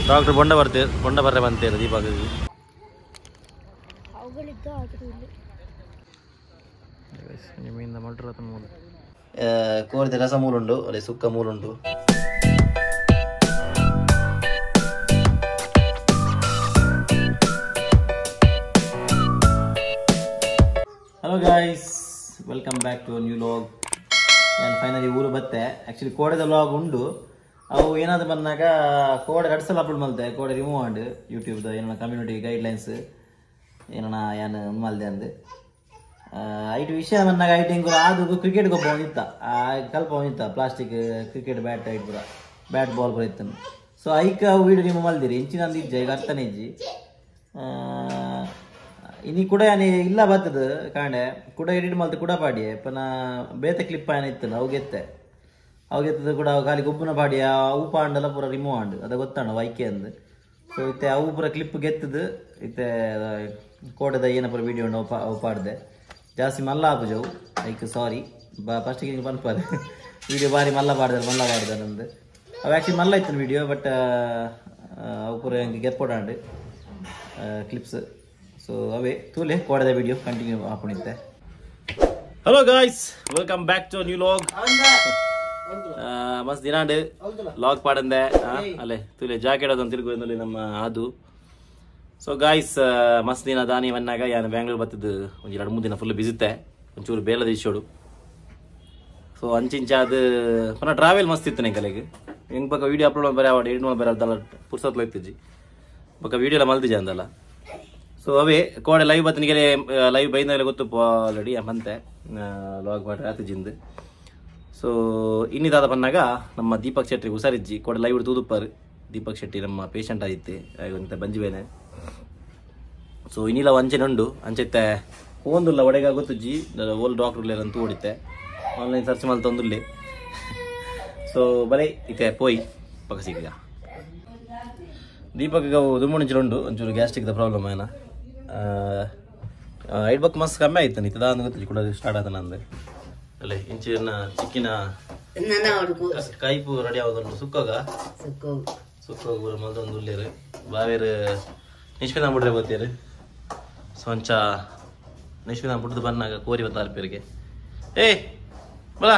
Doctor ಬೊಂಡ ಬರ್ತೆ ಬೊಂಡ ಬರ್ರೆ ಬಂತೇರು ದೀಪಕ್. ಕೋರಿದ ರಸ ಮೂಲುಂಡು, ಅದೇ ಸುಕ್ಕ ಮೂಲುಂಡು. Hello guys, welcome back to new vlog. ನಾನು ಫೈನಲಿ ಊರು ಬತ್ತೆ. ಆ್ಯಕ್ಚುಲಿ ಕೋಡೆದ ಲಾಗ್ ಉಂಡು, ಅವು ಏನಾದ್ರು ಬಂದಾಗ ಕೋಡೆ ಎರಡು ಸಲ ಅಪ್ಲೋಡ್ ಮಲ್ತೆ, ಕೋಡೆ ರಿಮೂವ್ ಆಂಡ್ ಯೂಟ್ಯೂಬ್ದ ಏನೋ ಕಮ್ಯುನಿಟಿ ಗೈಡ್ಲೈನ್ಸ್ ಏನೋ ಏನು ಮಲ್ದೆ ಅಂದು. ಐಟು ವಿಷಯ ಬಂದಾಗ ಐಟು ಹಿಂಗೆ ಅದು ಕ್ರಿಕೆಟ್ ಗೊಬ್ಬ ಒಂದಿತ್ತ, ಕಲ್ಪ ಒಂದಿತ್ತ ಪ್ಲಾಸ್ಟಿಕ್ ಕ್ರಿಕೆಟ್ ಬ್ಯಾಟ್ ಐಟ್ ಪೂರ ಬ್ಯಾಟ್ ಬಾಲ್ ಪೂರ ಇತ್ತು. ಸೊ ಐಕ ಅವು ವೀಡಿಯೋ ರಿಮೂವ್ ಮಲ್ದಿರಿ ಇಂಚಿನ ಅಂದು ಇಜ್ಜ ಈಗ ಅರ್ಥನೇ ಇಜ್ಜಿ. ಇನಿ ಕೂಡ ಯಾನಿ ಇಲ್ಲ ಬರ್ತದ ಕಾಂಡೆ ಕೂಡ ಎಡಿಟ್ ಮಲ್ತು ಕೂಡ ಪಾಡಿಯೆ ಪನ ಬೇತೆ ಕ್ಲಿಪ್ ಏನ ಇತ್ತಲ್ಲ ಅವು ಗೆತ್ತೆ ಅವು ಗೆತ್ತದ ಕೂಡ ಖಾಲಿ ಗೊಬ್ಬನ ಪಾಡಿಯ ಅವು ಪಾಂಡಲ ಪೂರ ರಿಮೂವ್ ಆಂಡು ಅದ ಗೊತ್ತಾಣ ವೈಕೆ ಅಂದು. ಸೊ ಇತ್ತೆ ಅವು ಪೂರ ಕ್ಲಿಪ್ ಗೆತ್ತದು ಇತ್ತೆ ಕೋಟದ ಏನ ಪೂರ ವೀಡಿಯೋ ಉಂಡು ಅವು ಪಾಡ್ದೆ ಜಾಸ್ತಿ ಮಲ್ಲ ಆಪುಜವು ಐಕ್ ಸಾರಿ ಬಾ ಫಸ್ಟಿಗೆ ಹಿಂಗೆ ಪನ್ಪಾದೆ ವೀಡಿಯೋ ಬಾರಿ ಮಲ್ಲ ಪಾಡ್ದಾರೆ ಮಲ್ಲ ಪಾಡ್ದಾರೆ ಅಂದು. ಅವು ಆ್ಯಕ್ಚುಲಿ ಮಲ್ಲ ಇತ್ತು ವೀಡಿಯೋ, ಬಟ್ ಅವು ಪೂರ ಹೆಂಗೆ ಗೆತ್ಪೊಡಾಂಡು ಕ್ಲಿಪ್ಸ್. ಸೊ ಅವೇ ತೂಲೆ ಕೋಡದ ವಿಡಿಯೋ ಕಂಟಿನ್ಯೂ ಆಪುಣಿತ್ತೆ. Hello guys, welcome back to new vlog. ಮಸ್ತ್ ದಿನಾಂಡ್ ಲಾಗ್ ಪಾಡಂದೆ ಅಲ್ಲೇ ತೂಲೆ ಜಾಕೆಟ್ ಅದೊಂದು ತಿರುಗು ನಮ್ಮ ಅದು. ಸೊ ಗಾಯ್ಸ್ ಮಸ್ತ್ ದಿನ ದಾನಿ ಬಂದಾಗ ಯಾನು ಬ್ಯಾಂಗ್ಳೂರ್ ಬತ್ತದ್ದು ಒಂದು 2-3 ದಿನ ಫುಲ್ ಬಿಸಿತ್ತೆ, ಒಂಚೂರು ಬೇಲದ ಇಶೋಡು. ಸೊ ಅಂಚಿಂಚ ಅದು ಪುನಃ ಟ್ರಾವೆಲ್ ಮಸ್ತ್ ಇತ್ತು ನಂಗೆ. ಹೆಂಗೆ ಬಕ್ಕ ವೀಡಿಯೋ ಅಪ್ಲೋಡ್ ಬರೋ ಆವಡ ಎಡಿಟ್ ಮಾಡಿ ಬರೋ ಪುರ್ಸತ್ಲ ಇತ್ತಿಜ್ಜಿ ಬಕ್ಕ ವೀಡಿಯೋ ಎಲ್ಲ ಮಲ್ತಿಜ ಅಂದಲ್ಲ. ಸೊ ಅವೇ ಕೋಡೆ ಲೈವ್ ಬತ್ತನಿಗೆ ಲೈವ್ ಬೈಂದಾಗಲೇ ಗೊತ್ತು ಆಲ್ರೆಡಿ ಬಂತೆ ಲಾಗ್ ಪಾಡ್ರೆ ಆತಿಜಿಂದು. ಸೊ ಇನ್ನಿದಾದ ಬಂದಾಗ ನಮ್ಮ ದೀಪಕ್ ಶೆಟ್ಟಿಗೆ ಹುಷಾರಿಜ್ಜಿ ಕೋಡೆ ಲೈವ್ ತೂದುಪ್ಪಾರು. ದೀಪಕ್ ಶೆಟ್ಟಿ ನಮ್ಮ ಪೇಷಂಟ್ ಆಗಿತ್ತು ಇಂತ ಬಂಜಿಬೇನೆ. ಸೊ ಇನ್ನಿಲ್ಲ ಅಂಚೆನೆ ಉಂಡು ಅಂಚೆತ್ತೆ ಒಂದುಲ್ಲ ಒಡೆಗ ಗೊತ್ತುಜ್ಜಿ ಓಲ್ ಡಾಕ್ಟರ್ ಅಂತ ಓಡಿತ್ತೆ ಆನ್ಲೈನ್ ಸರ್ಚ್ ಮಲ್ತ ಒಂದುಲ್ಲೆ. ಸೊ ಬಲೆ ಇತ್ತೆ ಪೋಯ್ ಪಕ್ಕ ಸಿಗ ದೀಪಕ್ ದುಮ್ಮುಣಿಂಚಿನ ಉಂಡು ಒಂಚೂರು ಗ್ಯಾಸ್ಟ್ರಿಕ್ದ ಪ್ರಾಬ್ಲಮ್ ಏನ ಐಡ್ ಬಕ್ ಮಸ್ತ್ ಕಮ್ಮಿ ಆಯ್ತು ಇತ್ತದ ಅಂದ್ ಗೊತ್ತಿಲ್ಲ ಕೂಡ ಸ್ಟಾರ್ಟ್ ಆತನ ಅಂದೆ. ಅಲ್ಲೇ ಇಂಚಿನ ಚಿಕ್ಕಿನ ಕೈಪು ರೆಡಿ ಆಗೋದು ಸುಕ್ಕೋಗ ಸುಕ್ಕೋಗ ಪೂರ ಮಲ್ದೊಂದು ಉಲ್ಲೇರು ಬಾವೇರು ನಿಷ್ಪಿನ ಬಿಡ್ರೆ ಗೊತ್ತೀರು. ಸೊ ಅಂಚ ನಿಷ್ಪಿನ ಬಿಡ್ದು ಬಂದಾಗ ಕೋರಿ ಬತ್ತ ಅರ್ಪಿರಿಗೆ ಏ ಬಲ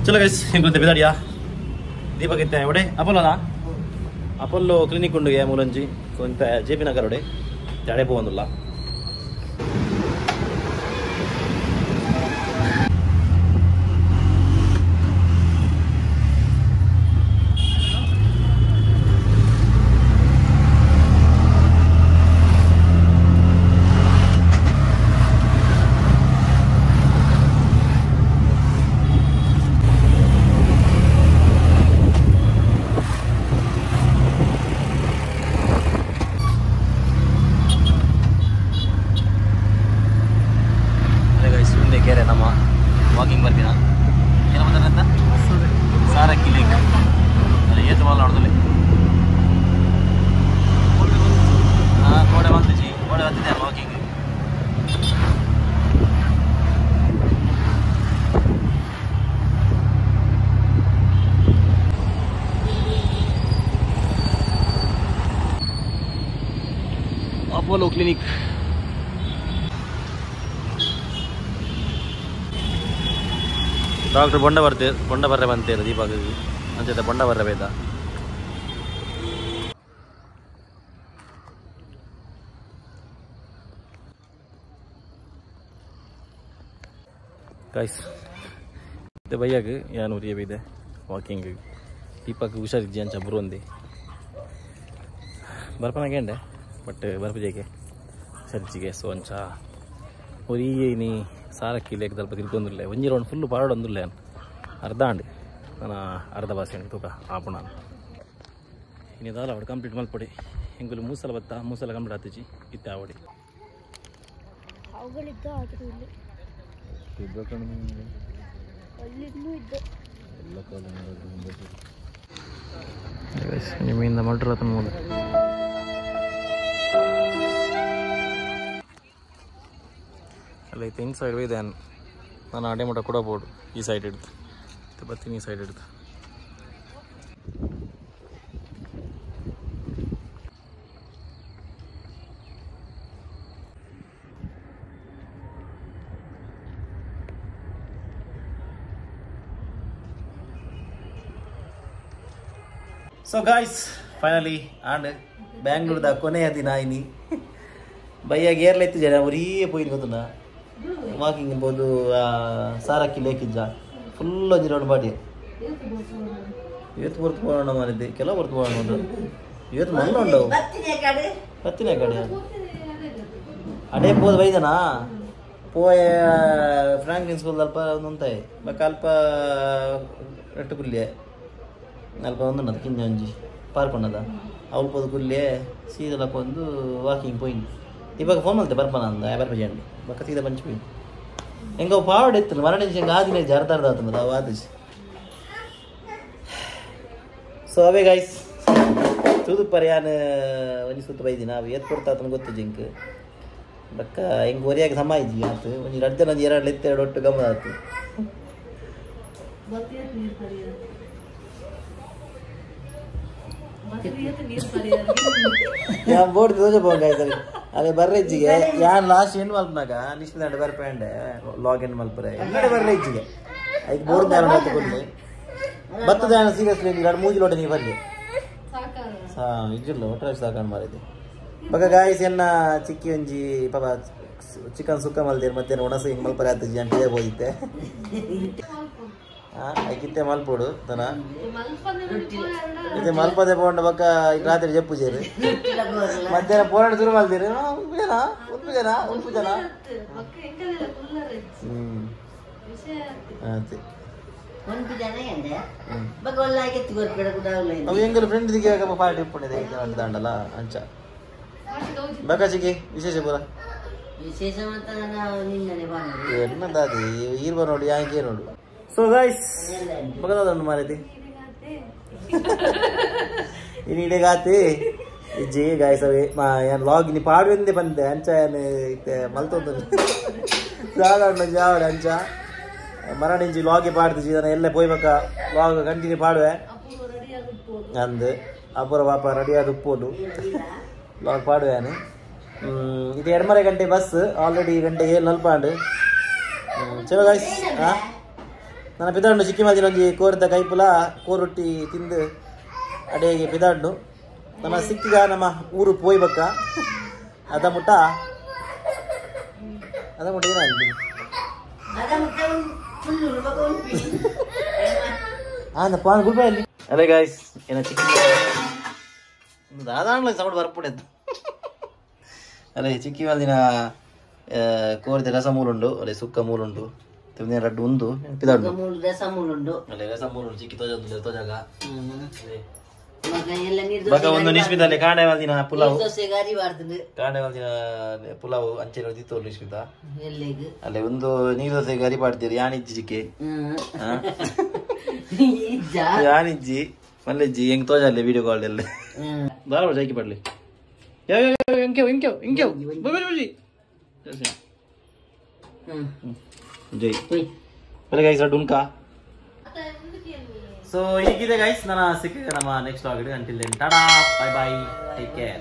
ಚಲೋ ಗೈಸ್ ಹಿಂಗೆ ಬಿದಾಡಿಯಾ ದೀಪಕ್ ಇತ್ತೆ ಒಡೆ ಅಪೋಲೋನಾ ಅಪೋಲೋ ಕ್ಲಿನಿಕ್ ಉಂಡು ಮೂಲಂಜಿ. ಸೊ ಇಂತ ಜೆ ಪಿ ನಗರ ಒಡೆ ಜಾಡೆ ಪೋವೊಂದುಲ್ಲ. ಕೇರೆ ನಮ್ಮ ವಾಕಿಂಗ್ ಬರ್ತೀನ ಏನು ಬಂದ್ರೆ ಸಾರಕ್ಕಿ ಲೇಕ್ ಅಲ್ಲಿ ಏತು ಮಾಲ್ ನೋಡಿದಲ್ಲಿ ಹಾಂ ಕೋಡೆ ಬಂದಿಜಿ ಕೋಡೆ ಬಂದಿದ್ದೆ ವಾಕಿಂಗ್. ಅಪೋಲೋ ಕ್ಲಿನಿಕ್ ಡಾಕ್ಟರ್ ಬೊಂಡ ಬರ್ತೆ ಬೊಂಡ ಬರ್ರೆ ಬಂತೇರು ದೀಪಕ್ ಅಂಚೆತ್ತೆ ಬೊಂಡ ಬರ್ರೆ ಬೇದ. ಗಾಯ್ಸ್ ಇತ್ತೆ ಬಯ್ಯಾಗ ಯಾನು ಉರಿಯ ಬೈದೆ ವಾಕಿಂಗ್ ದೀಪಕ್ ಹುಷಾರಿಜ್ಜಿ ಅಂಚ ಬರುವಂದೆ ಬರ್ಪನಾಗೇಂಡೆ ಬಟ್ ಬರ್ಪಜೇಕೆ ಹುಷಾರಿಜ್ಜಿಗೆ. ಸೊ ಅಂಚ ಒರಿಯೇ ನೀ ಸಾರಕ್ಕಿ ಲೇಕ್ ದಲ್ಪ ತಿಳ್ಕೊಂದಿಲ್ಲ ಒಂಜಿ ರೌಂಡ್ ಫುಲ್ಲು ಪಾಡೊಂದುಲ್ಲ ಅರ್ಧ ಅಂಡು ನಾನು ಅರ್ಧ ಬಾಸೆ ತೂಕ ಆಪುಣ ಇನ್ನಿದಾಲ ಅವಡು ಕಂಪ್ಲೀಟ್ ಮಲ್ಪೊಡಿ ಎಂಗುಲು ಮೂಸಲ ಬತ್ತ ಮೂಸಲ ಕಂಪ್ಲೀಟ್ ಆತಿಜಿ ಇತ್ತೆ ಆವಡಿ. ಗೈಸ್ ನಿಮ್ಮಿಂದ ಮಲ್ಟ್ರತನ ಮೂಲ ಅಲ್ಲ ಇತ್ತು ಇನ್ಸೈಡ್ ಇದೆ ನಾನು ಅಡೆ ಮಟ್ಟ ಕೊಡಬೋದು ಈ ಸೈಡ್ ಹಿಡ್ದು ಬರ್ತೀನಿ ಈ ಸೈಡ್ ಹಿಡ್ದು ಸೊ ಗಾಯ್ಸ್ ಫೈನಲಿ ಆಂಡ್ ಬ್ಯಾಂಗ್ಳೂರ್ದ ಕೊನೆಯ ದಿನ ಇನಿ ಬೈಯಾಗ ಏರ್ಲೈತು ಜನ ಒರೀ ಪೋಯಿನ ಗೊತ್ತುನ ವಾಕಿಂಗ್ ಬೋದು ಸಾರಕ್ಕಿ ಲೇಕಿಜ್ಜ ಫುಲ್ ಒಂಜಿ ರೌಂಡ್ ಬಾಡಿ ಇವತ್ತು ಹೊರ್ತು ಹೋಗೋಣ ಮಾಡಿದ್ದೆ ಕೆಲವು ಹೊರ್ತು ಹೋಗೋಣ ಒಂದು ಇವತ್ತು ಮಲ್ಲ ಉಂಡವು ಬತ್ತಿನ ಕಡೆ ಅಡೇ ಪೋದು ಬೈದನಾ ಪೋಯ ಫ್ರಾಂಕ್ಲಿನ್ ಸ್ಕೂಲ್ ಅಲ್ಪ ಒಂದುಂತಾಯಿ ಬಕ್ಕ ಅಲ್ಪ ರೆಟ್ಟು ಕುಲ್ಲೆ ಅಲ್ಪ ಒಂದು ಕಿಂಜ ಒಂಜಿ ಪಾರ್ಕ್ ಉನ್ನದ ಅವಳು ಪೋದು ಕುಲ್ಲೆ ಸೀದಲಪ್ಪ ಒಂದು ವಾಕಿಂಗ್ ಪೋಯಿನ್ ಇವಾಗ ಫೋನ್ ಮಲ್ತೆ ಬರ್ಪನ ಅಂದ ಬರ್ಪ ಜಂಡಿ ಬಕ್ಕ ಸೀದಾ ಬಂಚ್ ಪೋಯಿನ್ ಹೆಂಗೋ ಪಾವಡ್ ಎತ್ತು ಮರಣ ಹೆಂಗೆ ಆದಿನ ಜರ್ದಾರ್ದ ಆತನದ ಅವು ಆದಿಜ್ ಸೊ ಅವೇ ಗಾಯ್ಸ್ ತೂದುಪ್ಪರ ಯಾನ್ ಒಂಜಿ ಸುತ್ತ ಬೈದಿನ ಅವು ಏತ್ ಕೊಡ್ತಾ ಗೊತ್ತು ಜಿಂಕ್ ಬಕ್ಕ ಹೆಂಗೆ ಒರಿಯಾಗ ಸಮ ಇಜ್ಜಿ ಆತು ಒಂಜಿ ರಡ್ಡು ಜನ ಒಂಜಿ ಎರಡು ಎತ್ತೆರಡು ಒಟ್ಟು ಗಮನ ಆತು ಯಾನ್ ಬೋರ್ಡ್ ದೋಜ ಪೋಂಗ ಅದೇ ಬರ್ರೆಜ್ಜಿಗೆ ಯಾನ್ ಲಾಸ್ಟ್ ಏನು ಮಲ್ಪನಾಗ ನಿಶ್ಚಿತ ಬರ್ಪಂಡೆ ಲಾಗ್ ಇನ್ ಮಲ್ಪರೆ ಎಲ್ಲಡೆ ಬರ್ರೆಜ್ಜಿಗೆ ಐಕ್ ಬೋರ್ಡ್ ದಾನ ಬತ್ತದ ಸೀರಿಯಸ್ಲಿ ಎರಡು ಮೂಜಿ ಲೋಟ ನೀವು ಬರ್ಲಿ ಹಾ ಇಜ್ಜಿಲ್ಲ ಒಟ್ಟರೆ ಸಾಕಾಣ್ ಮಾರಿದೆ ಬಗ ಗಾಯ್ಸ್ ಎನ್ನ ಚಿಕ್ಕಿ ಒಂಜಿ ಪಾಪ ಚಿಕನ್ ಸುಕ್ಕ ಮಲ್ದೇರು ಮತ್ತೆ ಒಣಸು ಹಿಂಗೆ ಮಲ್ಪರೆ ಆತಜಿ ಅಂತ ಹೋಗಿದ್ದೆ ಐಕಿತ್ತೆ ಮಲ್ಪೋಡು ತನ ಇದು ಮಲ್ಪದೆ ಪೋಂಡ ಬಕ್ಕ ರಾತ್ರಿ ಜಪ್ಪು ಸೇರಿ ಮಧ್ಯಾಹ್ನ ಪೋರಾಟ ಶುರು ಮಲ್ದಿರಿ ಉಂಪು ಜನ ಉಂಪು ಜನ ಉಂಪು ಜನ ಹ್ಮ್ ಅವು ಎಂಗಲ್ ಫ್ರೆಂಡ್ ದಿಗೆ ಪಾರ್ಟಿ ಇಪ್ಪುಂಡಿದೆ ದಾಂಡಲ ಅಂಚ ಬಕ್ಕ ಚಿಕ್ಕಿ ವಿಶೇಷ ಪೂರ ವಿಶೇಷ ಎನ್ನದಾದಿ ಈರ್ಬ ನೋಡು ಯಾಂಕೆ ನೋಡು ಸೊ ಗೈಸ್ ಬಗದಾದ ಮಾರೈತಿ ಇನ್ನು ಇಡೀಗಾತಿ ಇಜ್ಜಿ ಗಾಯ್ಸ್ ಅವೇ ಏನು ಲಾಗ್ ನೀ ಪಾಡುವೆಂದೇ ಬಂದೆ ಅಂಚ ಏನು ಇತ್ತೆ ಮಲ್ತೊಂದು ಜಾಡ ಜಾವಡ ಅಂಚ ಮರಣಿಂಜಿ ಲಾಗೆ ಪಾಡ್ತಿಜಿ ನಾನು ಎಲ್ಲೇ ಪೋಯ್ಬೇಕ ಲಾಗ್ ಕಂಟಿನ್ಯೂ ಪಾಡುವೆ ಅಂದು ಅಪುರ ಪಾಪ ರೆಡಿ ಉಪ್ಪೋದು ಲಾಗ್ ಪಾಡುವೆ ನಾನು ಇದು ಎರಡ್ಮರೆ ಗಂಟೆ ಬಸ್ ಆಲ್ರೆಡಿ ಗಂಟೆ 7:40 ಆಂಡ್ ಚಲೋ ಗಾಯ್ಸ್ ಹಾಂ ನನ್ನ ಪಿದಾಂಡು ಚಿಕ್ಕಿ ಮಾದಿನ ಒಂಜಿ ಕೋರಿದ ಕೈಪುಲ ಕೋರೊಟ್ಟಿ ತಿಂದು ಅಡೆಗೆ ಪಿದಾಂಡು ನಮ್ಮ ಸಿಕ್ಕಿಗ ನಮ್ಮ ಊರು ಪೋಯ್ಬಕ್ಕ ಅದ ಮುಟ್ಟ ಅದ ಮುಟ್ಟ ಏನಾಗಿದೆ ಹಾಂ ಗುಡ್ ಬೈ ಅಲ್ಲಿ ಅದೇ ಗಾಯ್ಸ್ ಏನ ಚಿಕ್ಕಿ ದಾದಾಣ್ಲ ಸೌಂಡ್ ಬರ್ಪುಡೆದ್ದು ಅದೇ ಚಿಕ್ಕಿ ಮಾದಿನ ಕೋರಿದ ರಸ ಮೂಲುಂಡು ಅದೇ ಸುಕ್ಕ ಮೂಲುಂಡು ರಡ್ಡು ಉಂದು ಪಿದಾಂಡು ರಸ ಮೂಲುಂಡು ಅಲ್ಲೇ ರಸ ಮೂಲುಂಡು ಚಿಕ್ಕಿ ತೋಜ ತೋಜಾಗ ಬಕ ಒಂದು ನಿಶ್ಮಿತಲ್ಲಿ ಕಾಂಡೆ ದಿನ ಪುಲಾವ್ ಕಾಂಡೆ ದಿನ ಪುಲಾವ್ ಅಂಚೆ ದಿತ್ತು ನಿಶ್ಮಿತ ಅಲ್ಲೇ ಒಂದು ನೀರು ದೋಸೆ ಗರಿ ಪಾಡ್ತೀರಿ ಯಾನಿಜ್ಜಿ ಚಿಕ್ಕಿ ಯಾನಿಜ್ಜಿ ಮಲ್ಲೆಜ್ಜಿ ಹೆಂಗ್ ತೋಜ ಅಲ್ಲೇ ವಿಡಿಯೋ ಕಾಲ್ ಅಲ್ಲಿ ದಾರ ಜೈಕಿ ಪಡ್ಲಿ ಜೈ ಬಲೆ ಗೈಸ್ ಡುನ್ಕಾ ಸೊ ಈಗಿದೆ ಗೈಸ್ ನನ್ನ ಸಿಕ್ಕಿದೆ ನಮ್ಮ ನೆಕ್ಸ್ಟ್ ಆಗಿದೆ. Until then tata, bye bye, take care.